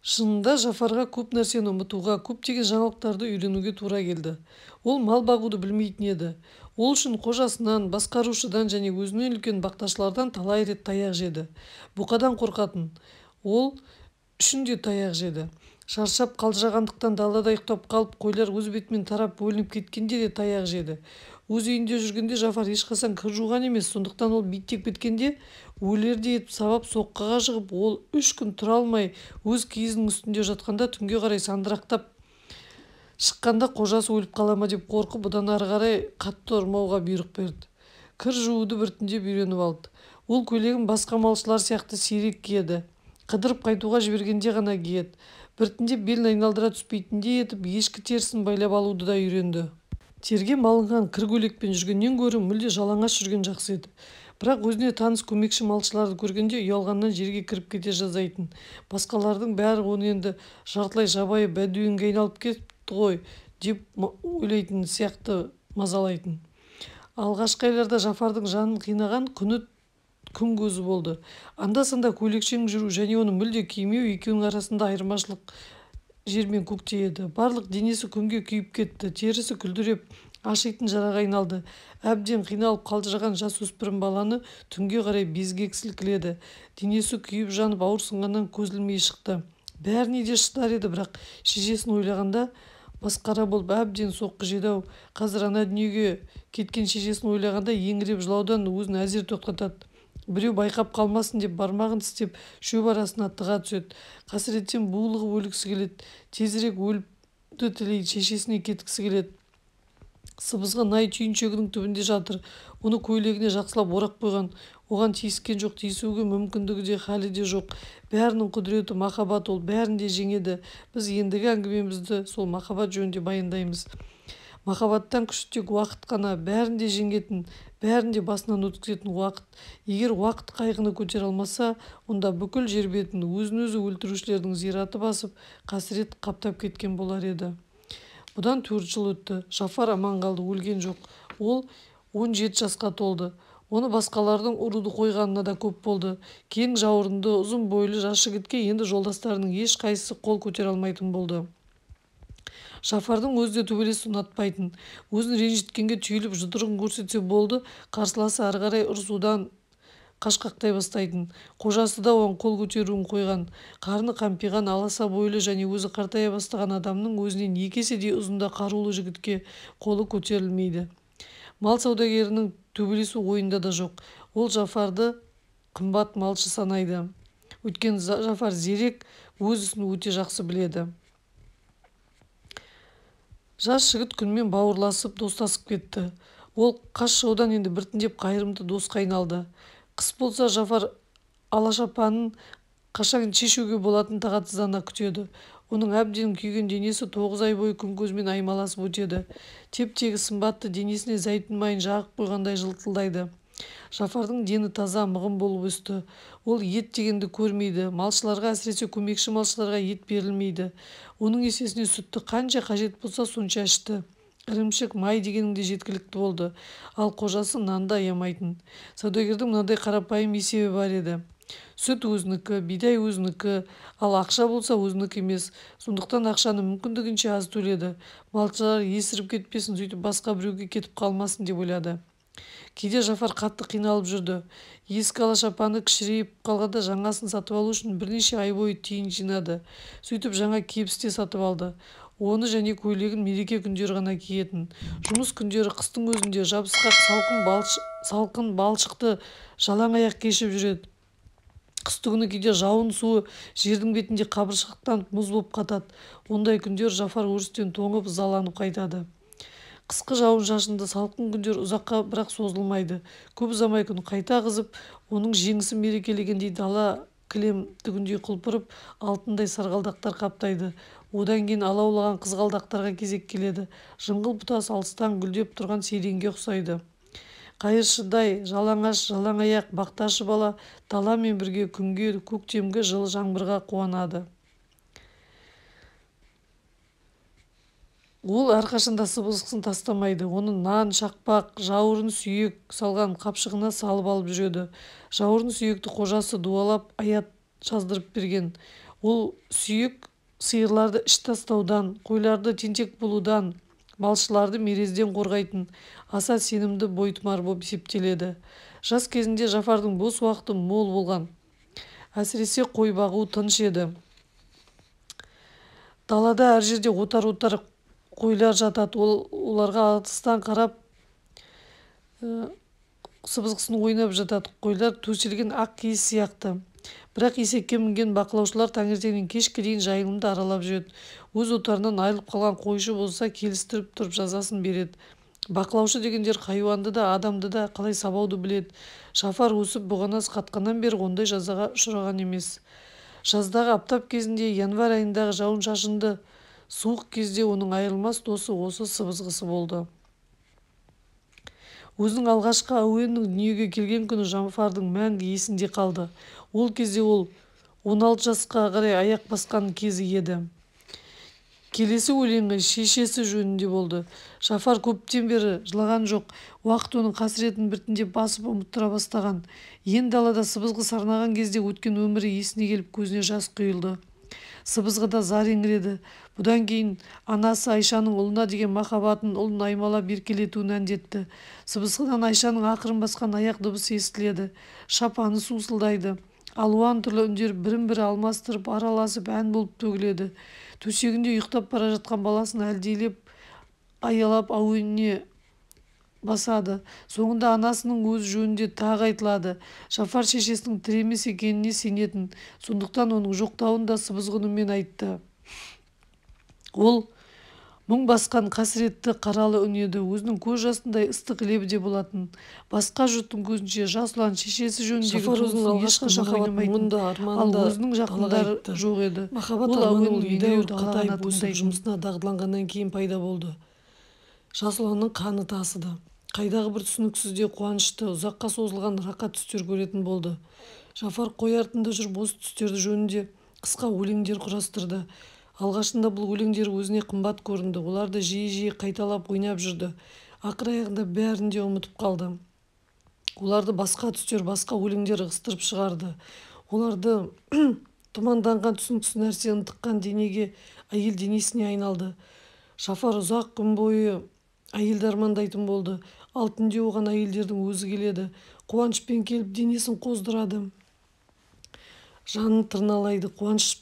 Шынында Жафарға көп нәрсені ұмытуға, көптеген жаңалықтарды үйренуге тура келді. Ол мал бағуды білмейтін еді. Ол үшін қожасынан, басқарушыдан және өзінен үлкен бақташылардан талай рет таяқ жеді. Бұқадан қорқатын. Ол үшін де таяқ жеді. Шаршап қалжырағандықтан далада ұйықтап қалып, қойлар өз бетімен тарап бөлініп кеткенде де таяқ жеді. Өз үйінде жүргенде Жафар ешқашан кір жуған емес, сондықтан ол биттеп кеткенде өлердей етіп сабап соққыға жығып, ол 3 күн тұра алмай өз киізінің үстінде жатқанда түнге қарай сандырақтап шыққанда қожасы өліп қала ма деп қорқып, бұдан ары қарай қатты ұрмауға бұйрық берді. Кір жууды біртіндеп үйреніп алды. Ол көйлегін басқа малшылар сияқты сирек киеді. Қыдырып қайтуға жібергенде ғана киеді. Біртіндеп белін айналдыра түспейтіндей етіп ешкі терісін байлап алуды да үйренді. Терге малынған кір көйлекпен жүргеннен гөрі мүлде жалаңаш жүрген жақсы еді. Бірақ өзіне таныс көмекші малшыларды көргенде ұялғаннан жерге кіріп кете жаздайтын. Басқалардың бәрі оны енді жартылай жабайы бәдуинге айналып кетті ғой деп ойлайтын сияқты мазалайтын. Алғашқы айларда Жафардың жанын қинаған күні күн көзі болды. Анда-санда көйлекшең жүру және оны мүлде кимеу екеуінің арасында айырмашылық жер мен көкте еді. Барлық денесі күнге күйіп кетті, терісі күлдіреп, ашитын жараға айналды. Әбден қиналып қалжыраған жасөспірім баланы түнге қарай безгек сілкіледі. Денесі күйіп жанып ауырсынғаннан көз ілмей шықты. Бәріне де шыдар еді, бірақ шешесін ойлағанда масқара болып әбден соққы жеді-ау. Қазір ана дүниеге кеткен шешесін ойлағанда еңіреп жылаудан өзін әзер тоқтатады. Біреу байқап қалмасын деп бармағын тістеп шөп арасына тыға түседі. Қасіреттен булығып өлгісі келеді. Тезірек өліпті тілейді, шешесіне кеткісі келеді. Сыбызғы най түйіншегінің түбінде жатыр. Оны көйлегіне жақсылап орап қойған. Оған тиіскен жоқ, тиісуге мүмкіндігі де, халі де жоқ. Бәрінің құдіреті махаббат, ол бәрін де жеңеді. Біз ендігі әңгімемізді сол махаббат жөнінде баяндаймыз. Махаббаттан күшті тек уақыт қана, бәрін де жеңетін, бәрін де басынан өткізетін уақыт. Егер уақыт қайғыны көтере алмаса, онда бүкіл жер бетін өзін-өзі өлтірушілердің зираты басып, қасірет қаптап кеткен болар еді. Бұдан 4 жыл өтті. Жафар аман қалды, өлген жоқ. Ол 17 жасқа толды. Оны басқалардың ұруды қойғанына да көп болды. Кең жауырынды, ұзын бойлы жас жігітке енді жолдастарының ешқайсысы қол көтере алмайтын болды. Жафардың өзі де төбелесті ұнатпайтын. Өзін ренжіткенге түйіліп жұдырығын көрсетсе болды, қарсыласы ары қарай ұрысудан қашқақтай бастайтын. Қожасы да оған қол көтеруін қойған. Қарны қампиған, аласа бойлы және өзі қартая бастаған адамның өзінен 2 еседей ұзында қарулы жігітке қолы көтерілмейді. Мал саудагерінің төбелесу ойында да жоқ. Ол Жафарды қымбат малшы санайды. Өйткені Жафар зерек, өз ісін өте жақсы біледі. Жас жігіт күнмен бауырласып, достасып кетті. Ол қас жаудан енді біртіндеп қайырымды досқа айналды. Қыс болса Жафар алашапанын қашан шешуге болатын тағатсыздана күтеді. Оның әбден күйген денесі 9 ай бойы күн көзімен аймаласып өтеді. Теп-тегіс сымбатты денесіне зәйтүн майын жағып қойғандай жылтылдайды. Жафардың дені таза, мығым болып өсті. Ол ет дегенді көрмейді. Малшыларға, әсіресе көмекші малшыларға ет берілмейді. Оның есесіне сүтті қанша қажет болса сонша ішті. Ірімшік, май дегенің де жеткілікті болды. Ал қожасы нанды аямайтын. Саудагердің мынадай қарапайым есебі бар еді. Сүт өзінікі, бидай өзінікі, ал ақша болса өзінікі емес. Сондықтан ақшаны мүмкіндігінше аз төледі. Малшылар есіріп кетпесін, сөйтіп басқа біреуге кетіп қалмасын деп ойлады. Кейде Жафар қатты қиналып жүрді. Ескі алашапаны кішірейіп қалғанда жаңасын сатып алу үшін бірнеше ай бойы тиын жинады. Сөйтіп жаңа кебіс те сатып алды. Оны және көйлегін мереке күндері ғана киетін. Жұмыс күндері қыстың өзінде жабысқақ салқын балшықты жалаң аяқ кешіп жүреді. Қыстыгүні кейде жауын суы жердің бетінде қабыршақтанып мұз болып қатады. Ондай күндер Жафар өрістен тоңып ызаланып қайтады. Қысқы жауын-шашынды салқын күндер ұзаққа бірақ созылмайды. Көп ұзамай күн қайта қызып, оның жеңісін мерекелегендей дала кілем түгіндей құлпырып, алтындай сарғалдақтар қаптайды. Одан кейін алаулаған қызғалдақтарға кезек келеді. Жыңғыл бұтасы алыстан гүлдеп тұрған сиренге ұқсайды. Қайыршыдай жалаңаш, жалаң аяқ бақташы бала даламен бірге күнге, көктемгі жылы жаңбырға қуанады. Ол әрқашанда сыбызғысын тастамайды. Оны нан, шақпақ, жауырын сүйек салған қапшығына салып алып жүреді. Жауырын сүйекті қожасы дуалап аят жаздырып берген. Ол сүйек сиырларды іш тастаудан, қойларды тентек болудан, малшыларды мерезден қорғайтын аса сенімді бойтұмар боп есептеледі. Жас кезінде Жафардың бос уақыты мол болған. Әсіресе қой бағу тыныш еді. Далада әр жерде отар-отар қойлар жатады. Ол оларға алыстан қарап сыбызғысын ойнап жатады. Қойлар төселген ақ киіз сияқты. Бірақ есекке мінген бақылаушылар таңертеңнен кешке дейін жайылымды аралап жүреді. Өз отарынан айырылып қалған қойшы болса, келістіріп тұрып жазасын береді. Бақылаушы дегендер хайуанды да, адамды да қалай сабауды біледі. Жафар өсіп бұғанас қатқаннан бері ондай жазаға ұшыраған емес. Жаздағы аптап кезінде, январь айындағы жауын-шашынды суық кезде оның айырылмас досы осы сыбызғысы болды. Өзінің алғашқы әуенінің дүниеге келген күні Жафардың мәңгі есінде қалды. Ол кезде ол 16 жасқа қарай аяқ басқан кезі еді. Келесі өлеңі шешесі жөнінде болды. Жафар көптен бері жылаған жоқ. Уақыт оның қасіретін біртіндеп басып ұмыттыра бастаған. Ен далада сыбызғы сарнаған кезде өткен өмірі есіне келіп көзіне жас құйылды. Сыбызғыда зар еңіреді. Бұдан кейін анасы Айшаның ұлына деген махаббатын ұлын аймалап еркелетуін әндетті. Сыбызғыдан Айшаның ақырын басқан аяқ дыбысы естіледі. Шапаны сусылдайды. Алуан түрлі үндер бірін-бірі алмастырып, араласып ән болып төгіледі. Төсегінде ұйықтап бара жатқан баласын әлдилеп, аялап әуеніне басады. Соңында анасының өз жөнінде тағы айтылады. Жафар шешесінің тірі емес екеніне сенетін. Сондықтан оның жоқтауын да сыбызғы үнмен айтты. Ол мұң басқан қасіретті қаралы үн еді. Өзінің көз жасындай ыстық лебі де болатын. Басқа жұрттың көзінше жас ұлан шешесі жөніндегі Жафар өзінің туындысын алғашқы ешқашан махаббат ойнамайтын. мұңын да, Ал арманын да өзінің далаға жақындары айтты. жоқ еді. Махаббат Ол арманы әуенін ол едәуір едәуір қатайып қатайып өсіп тыңдайтын. жұмысына дағдыланғаннан кейін пайда болды. Жас ұланның қаны тасыды. Қайдағы бір түсініксіз де қуанышты, ұзаққа созылған рақат түстер көретін болды. Жафар қой артында жүріп осы түстерді жөнінде қысқа өлеңдер құрастырды. Алғашында бұл өлеңдер өзіне қымбат көрінді. Оларды жиі-жиі қайталап ойнап жүрді. Ақыр аяғында бәрін де ұмытып қалды. Оларды басқа түстер, басқа өлеңдер ығыстырып шығарды. Оларды тұманданған түсініксіз нәрсе ынтыққан денеге, әйел денесіне айналды. Жафар ұзақ күн бойы әйелді армандайтын болды. Ал түнде оған әйелдердің өзі келеді. Қуанышпен келіп денесін қоздырады. Жанын тырналайды, қуаныш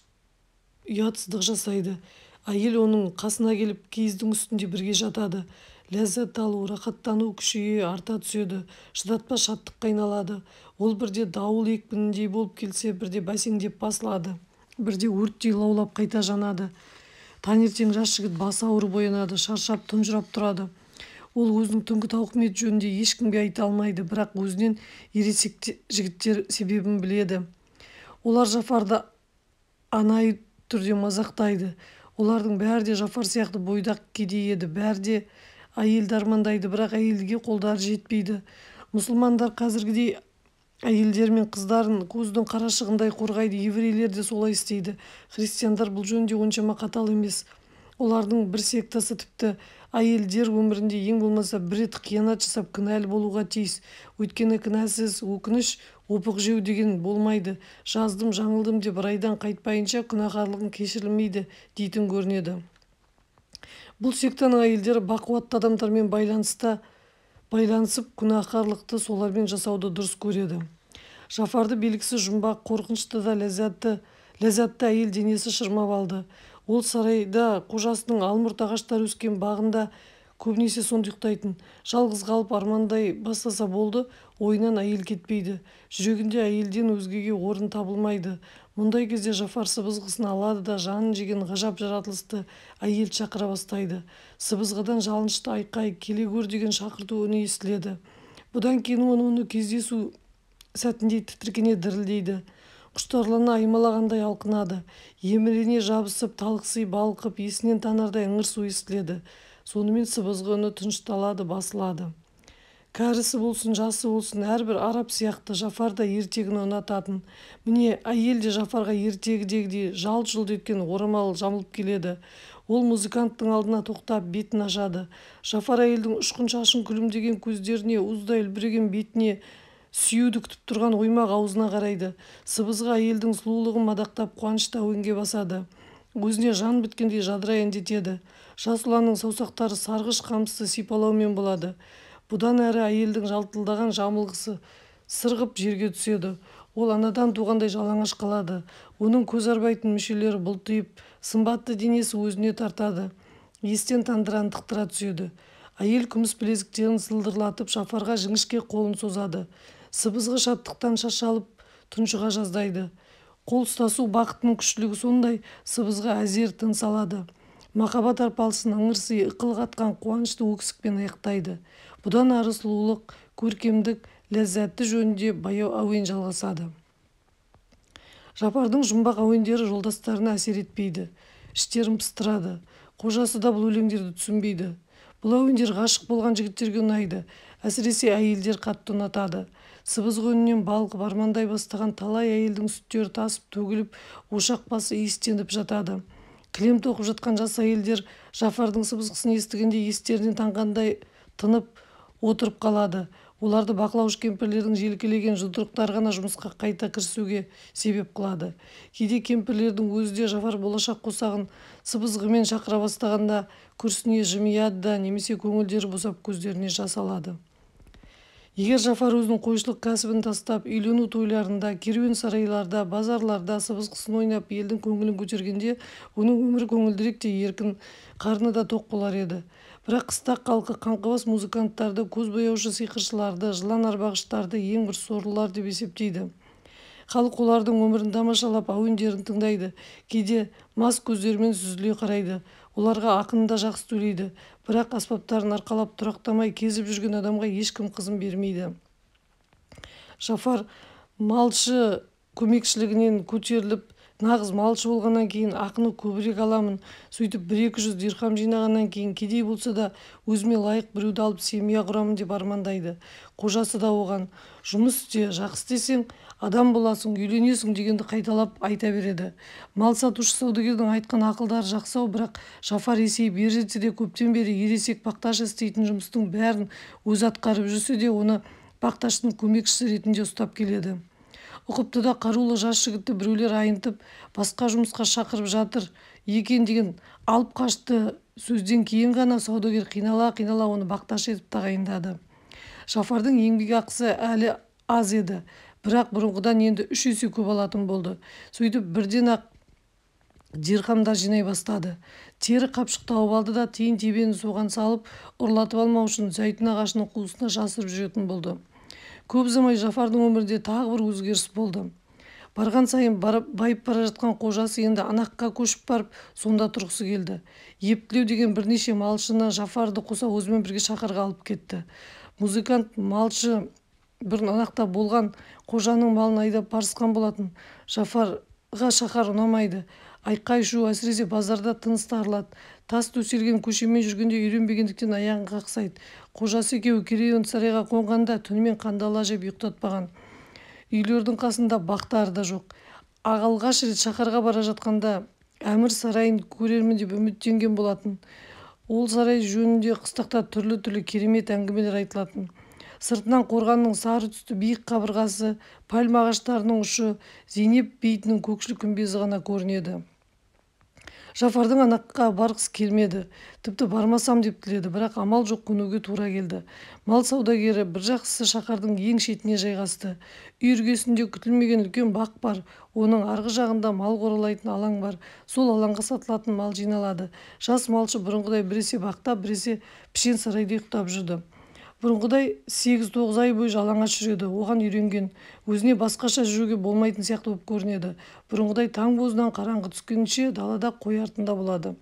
ұятсыздық жасайды. Әйел оның қасына келіп киіздің үстінде бірге жатады. Ләззат алу, рақаттану күшейе арта түседі. Шыдатпас шаттыққа айналады. Ол бірде дауыл екпініндей болып келсе, бірде бәсеңдеп басылады. Бірде өрттей лаулап қайта жанады. Таңертең жас жігіт басы ауырып оянады, шаршап тұнжырап тұрады. Ол өзінің түнгі тауқыметі жөнінде ешкімге айта алмайды, бірақ өзінен ересек жігіттер себебін біледі. Олар Жафарды анайы түрде мазақтайды. Олардың бәрі де Жафар сияқты бойдақ кедей еді, бәрі де әйелді армандайды, бірақ әйелге қолдары жетпейді. Мұсылмандар қазіргідей әйелдер мен қыздарын көздің қарашығындай қорғайды, еврейлер де солай істейді. Христиандар бұл жөнінде оншама қатал емес. Олардың бір сектасы тіпті әйелдер өмірінде ең болмаса бір рет қиянат жасап кінәлі болуға тиіс. Өйткені кінәсіз өкініш, опық жеу деген болмайды. Жаздым, жаңылдым деп райдан қайтпайынша күнәһарлығың кешірілмейді дейтін көрінеді. Бұл сектаның әйелдері бақуатты адамдармен байланысып күнәһарлықты солармен жасауды дұрыс көреді. Жафарды белгісіз жұмбақ, қорқынышты да ләззатты әйел денесі шырмап алды. Ол сарайда қожасының алмұрт ағаштары өскен бағында көбінесе сонда ұйықтайтын. Жалғыз қалып армандай бастаса болды, ойынан әйел кетпейді. Жүрегінде әйелден өзгеге орын табылмайды. Мұндай кезде Жафар сыбызғысын алады да жанын жеген ғажап жаратылысты әйел шақыра бастайды. Сыбызғыдан жалынышты айқай, келе көр деген шақырту үні естіледі. Бұдан кейін оны кездесу сәтінде тітіркене дірілдейді. Құштарлана аймалағандай алқынады. Емірене жабысып, талықси балқып, есінен танардай ыңырсу естіледі. Сонымен сыбызғы үні тынышталады, басылады. Кәрісі болсын, жасы болсын, әрбір араб сияқты Жафар да ертегіні ұнататын. Міне, әйел де Жафарға ертегідегідей жалт-жұлт еткен орамал жамылып келеді. Ол музыканттың алдына тоқтап, бетін ашады. Жафар әйелдің ұшқын шашын күлімдеген көздеріне, уыздай үлбіреген бетіне, Сүюді күтіп тұрған оймақ аузына қарайды. Сыбызғы әйелдің сұлулығын мадақтап, қуанышты әуенге басады. Өзіне жан біткендей жадырай әндетеді. Жас ұланның саусақтары сарғыш қамысты сипалаумен болады. Бұдан әрі әйелдің жалтылдаған жамылғысы сырғып жерге түседі. Ол анадан туғандай жалаңаш қалады. Оның көз арбайтын мүшелері бұлтиып, сымбатты денесі өзіне тартады. Естен тандыра ынтықтыра түседі. Әйел күміс білезіктерін сылдырлатып, Жафарға жіңішке қолын созады. Сыбызғы шаттықтан шашалып, тұншыға жаздайды. Қол ұстасу бақытының күштілігі сондай, сыбызғы әзер тыныс алады. Махаббат арпалысын ыңырси ықылық атқан қуанышты өксікпен аяқтайды. Бұдан ары сұлулық, көркемдік, ләззәті жөнінде баяу әуен жалғасады. Жапардың жұмбақ әуендері жолдастарына әсер етпейді, іштерін пыстырады. Қожасы да бұл өлеңдерді түсінбейді. Бұл әуендер ғашық болған жігіттерге ұнайды, әсіресе әйелдер қатты ұнатады. Сыбызғы үнінен балқып армандай бастаған талай әйелдің сүттері тасып төгіліп, ошақ басы иістеніп жатады. Кілем тоқып жатқан жас әйелдер Жафардың сыбызғысын естігенде естерінен танғандай тынып отырып қалады. Оларды бақылаушы кемпірлердің желкелеген жұдырықтары ғана жұмысқа қайта кірісуге себеп қылады. Кейде кемпірлердің өзі де Жафар болашақ қосағын сыбызғымен шақыра бастағанда күрсіне жымияды да, немесе көңілдері босап көздеріне жас алады. Егер Жафар өзінің қойшылық кәсібін тастап, үйлену тойларында, керуен сарайларда, базарларда сыбызғысын ойнап, елдің көңілін көтергенде, оның өмірі көңілдірек те еркін, қарны да тоқ болар еді. Бірақ қыстақ халқы қаңғыбас музыканттарды, көз бояушы сиқыршыларды, жылан арбағыштарды ең бір сорлылар деп есептейді. Халық олардың өмірін тамашалап, әуендерін тыңдайды, кейде мас көздерімен сүзіле қарайды. Оларға ақыны да жақсы төлейді, бірақ аспаптарын арқалап тұрақтамай кезіп жүрген адамға ешкім қызын бермейді. Жафар малшы көмекшілігінен көтеріліп, нағыз малшы болғаннан кейін ақыны көбірек аламын, сөйтіп 1-200 дирхам жинағаннан кейін кедей болса да өзіме лайық біреуді алып семья құрамын деп армандайды. Қожасы да оған жұмыс істе, жақсы істесең адам боласың, үйленесің дегенді қайталап айта береді. Мал сатушы саудагердің айтқан ақылдары жақсы-ау, бірақ Жафар есейіп ер жетсе де көптен бері ересек бақташы істейтін жұмыстың бәрін өзі атқарып жүрсе де, оны бақташының көмекшісі ретінде ұстап келеді. Ұқыпты да қарулы жас жігітті біреулер айынтып, басқа жұмысқа шақырып жатыр екен деген алып қашты сөзден кейін ғана саудагер қинала-қинала оны бақташы етіп тағайындады. Жафардың еңбек ақысы әлі аз еді, бірақ бұрынғыдан енді 3 есе көп алатын болды. Сөйтіп бірден-ақ дирхамдар жинай бастады. Тері қапшық тауып алды да тиын-тебенін соған салып, ұрлатып алмау үшін зәйтүн ағашының қуысына жасырып жүретін болды. Көп ұзамай Жафардың өмірінде тағы бір өзгеріс болды. Барған сайын байып бара жатқан қожасы енді Анаққа көшіп барып, сонда тұрғысы келді. Ептілеу деген бірнеше малшыны Жафарды қоса өзімен бірге шаһарға алып кетті. Музыкант малшы бұрын Анақта болған қожаның малын айдап барысқан болатын. Жафарға шаһар ұнамайды. Айқай-шу, әсіресе базарда тыныс тарылады. Тас төселген көшемен жүргенде үйренбегендіктен аяғын қақсайды. Қожасы екеуі керуен сарайға қонғанда түнімен қандала жеп ұйықтатпаған. Үйлердің қасында бақтары да жоқ. Алғаш рет шаһарға бара жатқанда әмір сарайын көрермін деп үміттенген болатын. Ол сарай жөнінде қыстақта түрлі-түрлі керемет әңгімелер айтылатын. Сыртынан қорғанның сары түсті биік қабырғасы, пальма ағаштарының ұшы, Зейнеп бейітінің көкшіл күмбезі ғана көрінеді. Жафардың Анаққа барғысы келмеді, тіпті бармасам деп тіледі, бірақ амал жоқ көнуге тура келді. Мал саудагері бір жақсысы шаһардың ең шетіне жайғасты. Үй іргесінде күтілмеген үлкен бақ бар, оның арғы жағында мал қоралайтын алаң бар, сол алаңға сатылатын мал жиналады. Жас малшы бұрынғыдай біресе бақта, біресе пішен сарайда ұйықтап жүрді. Бұрынғыдай 8-9 ай бойы жалаңаш жүреді, оған үйренген, өзіне басқаша жүруге болмайтын сияқты болып көрінеді. Бұрынғыдай таң бозынан қараңғы түскенше далада қой артында болады.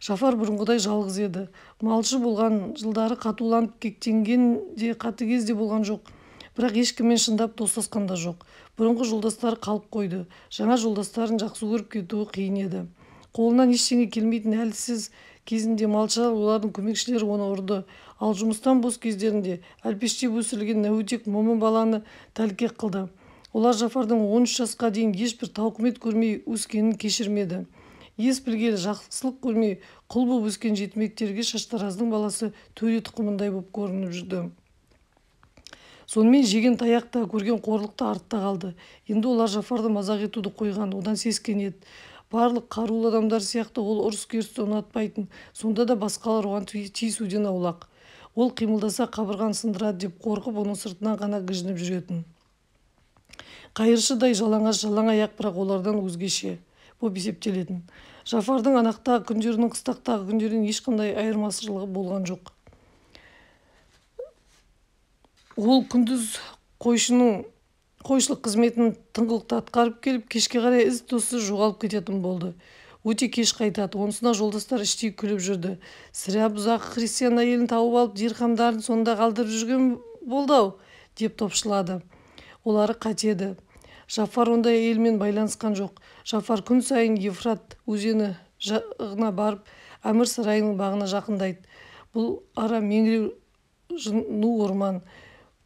Жафар бұрынғыдай жалғыз еді. Малшы болған жылдары қатуланып кектенген де қатыгез де болған жоқ. Бірақ ешкіммен шындап достасқан да жоқ. Бұрынғы жолдастары қалып қойды. Жаңа жолдастарын жақсы көріп кетуі қиын еді. Қолынан ештеңе келмейтін әлсіз кезінде малшылар, олардың көмекшілері оны ұрды. Ал жұмыстан бос кездерінде әлпештеп өсірілген нәутек момын баланы тәлкек қылды. Олар Жафардың 13 жасқа дейін ешбір тауқымет көрмей өскенін кешірмеді. Ес білгелі жақсылық көрмей құл боп өскен жетімектерге шаштараздың баласы төре тұқымындай боп көрініп жүрді. Сонымен жеген таяқ та, көрген қорлық та артта қалды. Енді олар Жафарды мазақ етуді қойған, одан сескенеді. Барлық қарулы адамдар сияқты ол ұрыс-керісті ұнатпайтын, сонда да басқалар оған тиісуден аулақ. Ол қимылдаса қабырғаны сындырады деп қорқып, оның сыртынан ғана гіжініп жүретін. Қайыршыдай жалаңаш, жалаң аяқ, бірақ олардан өзгеше боп есептелетін. Жафардың анақтағы күндерінің қыстақтағы күндерінен ешқандай айырмашылығы болған жоқ. Ол күндіз қойшылық қызметін тыңғылықты атқарып келіп, кешке қарай із-түзсіз жоғалып кететін болды. Өте кеш қайтады. Онысына жолдастар іштей күліп жүрді. Сірә бұзақы христиан әйелін тауып алып, дирхамдарын сонда қалдырып жүрген болды-ау, деп топшылады. Олары қате еді. Жафар ондай әйелмен байланысқан жоқ. Жафар күн сайын Евфрат өзені жағына барып, әмір сарайының бағына жақындайды. Бұл ара меңіреу ну орман.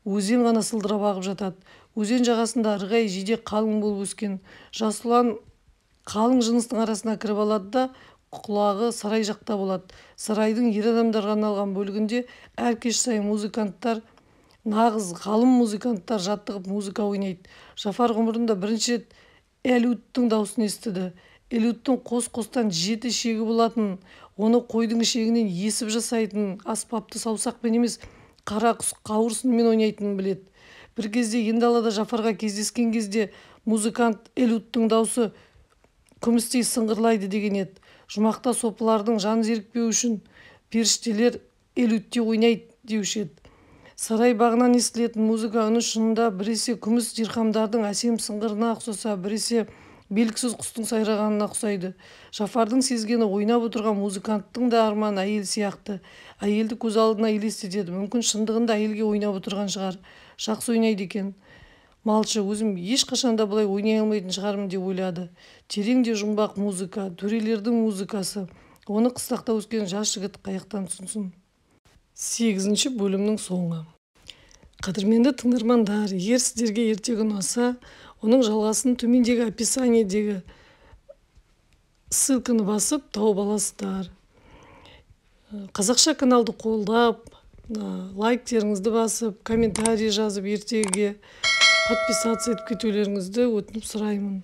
Өзен ғана сылдырап ағып жатады. Өзен жағасында ырғай жиде қалың болып өскен. Жас ұлан қалың жыныстың арасына кіріп алады да, құлағы сарай жақта болады. Сарайдың ер адамдарға арналған бөлігінде әр кеш сайын музыканттар, нағыз ғалым музыканттар жаттығып музыка ойнайды. Жафар ғұмырында бірінші рет элюттің даусын естіді. Элюттің қос-қостан 7 ішегі болатын, оны қойдың ішегінен есіп жасайтын, аспапты саусақпен емес, қара құс қауырсынымен ойнайтынын біледі. Бір кезде ен далада Жафарға кездескен кезде музыкант элюттің даусы күмістей сыңғырлайды деген еді. Жұмақта сопылардың жан зерікпеу үшін періштелер элютте ойнайды деуші еді. Сарай бағынан естілетін музыка үні шынында біресе күміс дирхамдардың әсем сыңғырына ұқсаса, біресе белгісіз құстың сайрағанына ұқсайды. Жафардың сезгені ойнап отырған музыканттың да арманы әйел сияқты. Әйелді көз алдына елестетеді. Мүмкін шындығында әйелге ойнап отырған шығар. Жақсы ойнайды екен. Малшы, өзім ешқашанда бұлай ойнай алмайтын шығармын деп ойлады. Терең де жұмбақ музыка, төрелердің музыкасы. Оны қыстақта өскен жас жігіт қаяқтан түсінсін. 8-ші бөлімнің соңы. Қадірменді тыңдармандар, егер сіздерге ертегі ұнаса, оның жалғасын төмендегі описаниедегі ссылканы басып тауып аласыздар. Қазақша каналды қолдап, лайктеріңізді басып, комментарий жазып, ертегіге подписаться етіп кетулеріңізді өтініп сұраймын.